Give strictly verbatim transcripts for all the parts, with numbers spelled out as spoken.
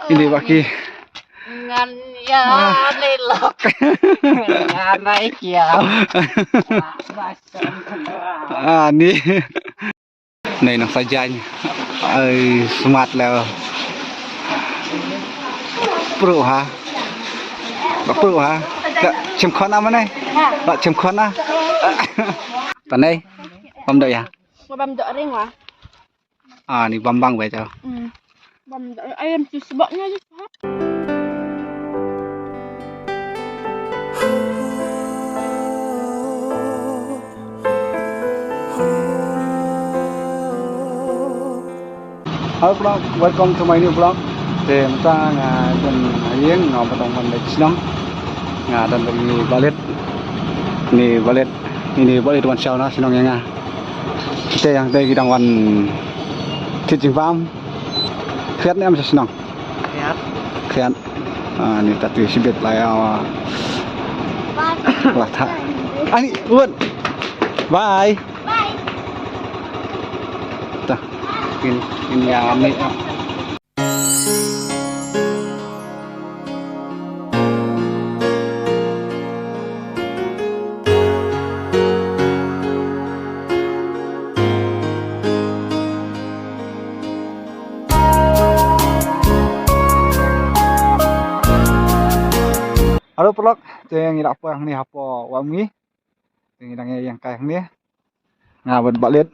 Ini baki. Ngan ïa ni lok. Ngan ai kiaw. Ah, ni. Nei nang sa jaiñ. Ai, smat leh. Pru ha. Ba pru ha. Ka chim khon na ma nei. Ba chim khon na. Ta nei. Bam do ïa. Bam do ring wa. Ah, ni bam bang ba jao. Hmm. Bam do ai em tu sebab nya je. Hello vlog, welcome to my new vlog. Te mynta nga don ha ïing, nga ba don ban leit shnong. Nga don bad ine i Bah Lit. Ine i Bah Lit, ine i Bah Lit wan shaw na shnong ïa nga. Te hangtei ki dang wan thied jingbam. Khriat ne em sha shnong? Khriat. Khriat. Ah, ni ta tu shibit la ïa wa. La ta. Ani, un. Bye. Bye. Ta. Kin, kin ïa ni. Hello vlog, te ngi la poi hangne hapoh Wah Umngi. Te ngi dang ïeng kai hangne. Nga bad Bah Lit.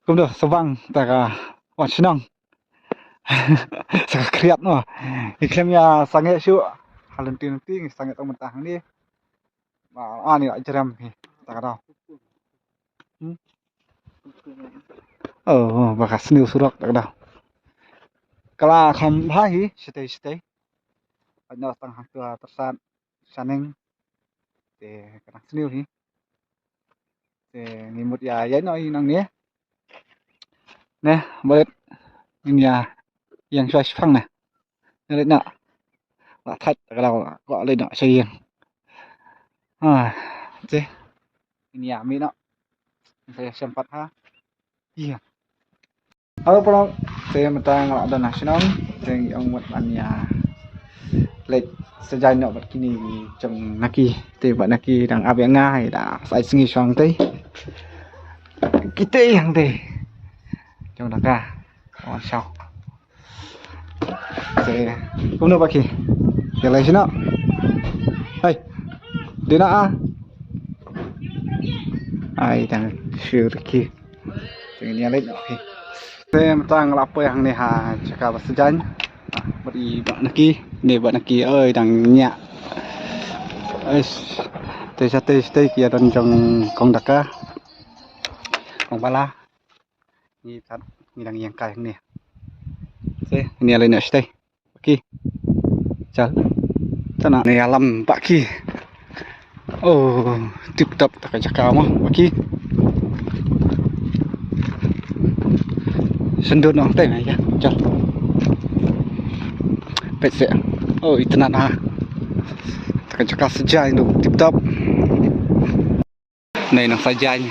Kumno sa bang ta ka wan shnong. Sa ka khriat mo. Ngi khlem ïa sangeh shuh. Ha lynti lynti ngi sangeh tang mynta hangne. Ba ani la jrem hi. Ta ka daw. Hmm? Oh, ba ka sniew surok ta ka daw. Ka la kham bha hi shatei shatei. Hynñiew tang hangtu ha Tyrsad. Shaneng. Te ka dang sniew hi. Te ngi mut ïa ïaid noh hi nangne. Ne, Bah Lit. Ngin ïa ïeng shuwa shiphang ne. Ne leit noh. La thait ka la kwah leit noh sha ïing. Ah, te. Ngin ïa mih noh. Ngin sa ïa shem pat ha ïing. Hello vlog, te mynta nga la don ha shnong, te ngi ong mut ban ïa leit sa jaiñ noh bad kine ki jong Naki, te Bah Naki dang ap ïa nga, da sa ai sngi shuwa hangtei. Kite hangtei. Jong Daka. Wan shaw. Te kumno Bah Ki? Ïa leit shnong. Hai. Dina ah. Ai dang shu riki. Te ngin ïa leit noh hi. Te mynta nga la poi hangne ha jaka ba sa jaiñ. Bad i Bah Naki, ne Bah Naki oi dang ñiah. Ais. Te shatei shatei ki ïa don jong Kong Daka. Kong Bala. Ngi tat ngi dang ïeng kai hangne. Te ngin ïa leit noh shatei. Bah Ki. Chal. Tana ne alam Bah Ki. Oh, tip top ta ka jaka mo Bah Ki. Sendut nong teng ya. Chal. Pet se. Oh, itynnat ha. Ta ka jaka sa jaiñ duk tip top. Nei nang sa jaiñ.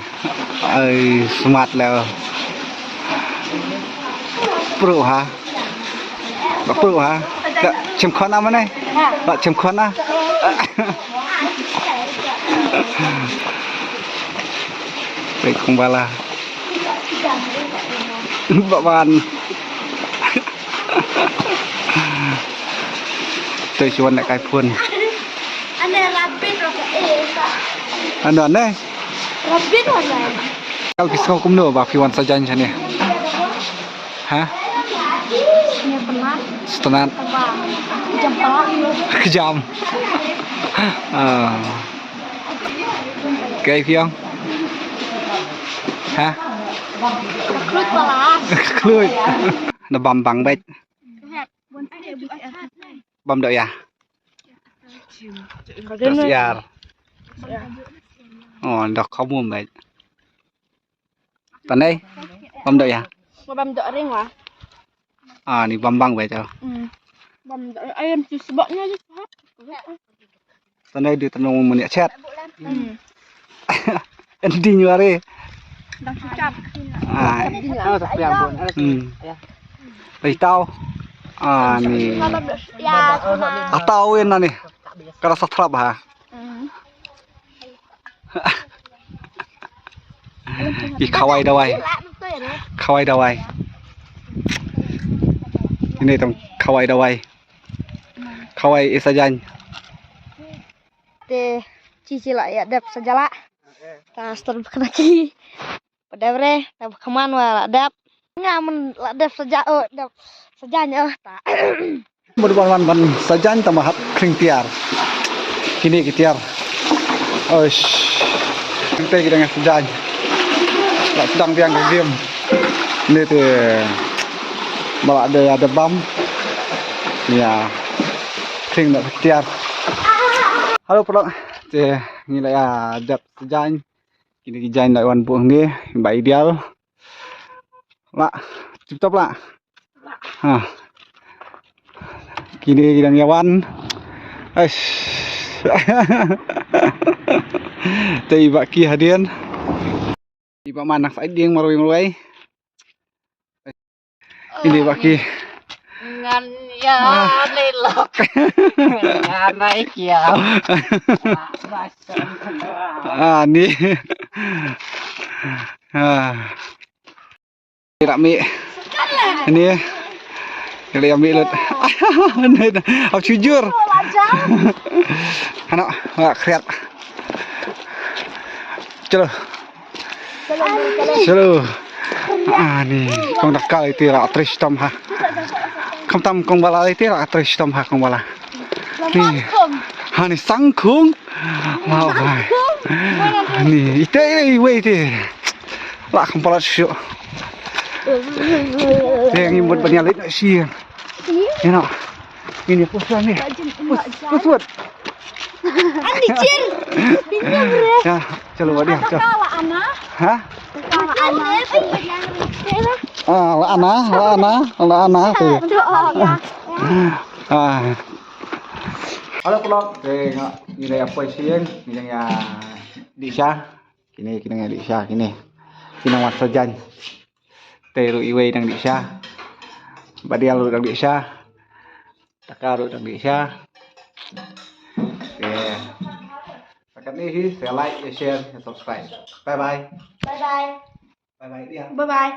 Ai smat leh. Pru ha. Ba pru ha. Ka chim khon na ma nei. Ba chim khon na. Pek Kong Bala. Ba ban. Te shu wan leh kai phone. Ane rabbit ro ka e ka. Ano ane? Rabbit ro ane. Kal phi sngew kumno ba phi wan sa jaiñ shane? Ha? Sngewtynnat. Sngewtynnat. Ba jam pala. Jam. Ah. Kaei phi ong? Ha? Khluid pala. Khluid. Na bam bang beit. Bam doh ïa. Doh syiar. Oh, doh khawmum beit. Tang dei bam doh ïa. Bam doh ring wa. Ah, ni bam bang beit. Hmm. Bam doh ai em tu sebab nya je. Tang dei di tang mun ïa chet. Hmm. Ending wari. Dang sucap. Ah. Ending lah. Hmm. Bai tau. Ani. Atawi nani. Kada satrap ha. I khawai dawai. Khawai dawai. Ini tong khawai dawai. Khawai i sajan. Te chi chi la ïa dep saja la. Ta stor bkna ki. Padep re, ta bkman wa la dep. Nga man la dep saja o, dep saja nyo ta. Mud ban wan ban sajan ta ma hap kring tiar. Kini ki tiar. Oish. Kinte ki dang sajan. La sedang biang ka game. Ni te. Mala de ada bam. Ya. Kring na tiar. Halo pelok. Te ngi la ya dep sajan. Kini ki jan la wan buh ngi ba ideal. La, tip top la. Ha. Kini ki dang ïa wan. Ais. Te iba ki hadien. Iba man nak sa ding marwei marwei. Ini baki. Ngan ya lelok. Ngan ai kiau. Ah, ni. Ah. Ira mi. Ini. Ira mi lut. Au jujur. Hana, wa kriat. Chalo. Chalo. Ah, ni kong dakal iti la tris tom ha. Kam tam kong bala iti la tris tom ha kong bala. Ni. Ha ni sangkung. Mau hai. Ni ite ite ite. La kam pala shu. Yang imut banyak lit si. Ina. Ini pusuan ni. Pus pus. Ani cil. Ya, chalo dia. Kala ana. Ha? Kala ana. Ah, la ana, la ana, la ana tu. Ah. Halo pelok, eh, nga ila ya poi siang, ni yang ya di sha. Kini kini yang di sha kini. Kini wan sajan. Te ruh iwei dang di sha. Badial ruh dang di sha. Taka ruh dang di sha. Okay. Setakat ni hi, share, like, share, subscribe. Bye bye. Bye bye. Bye bye dia. Bye bye.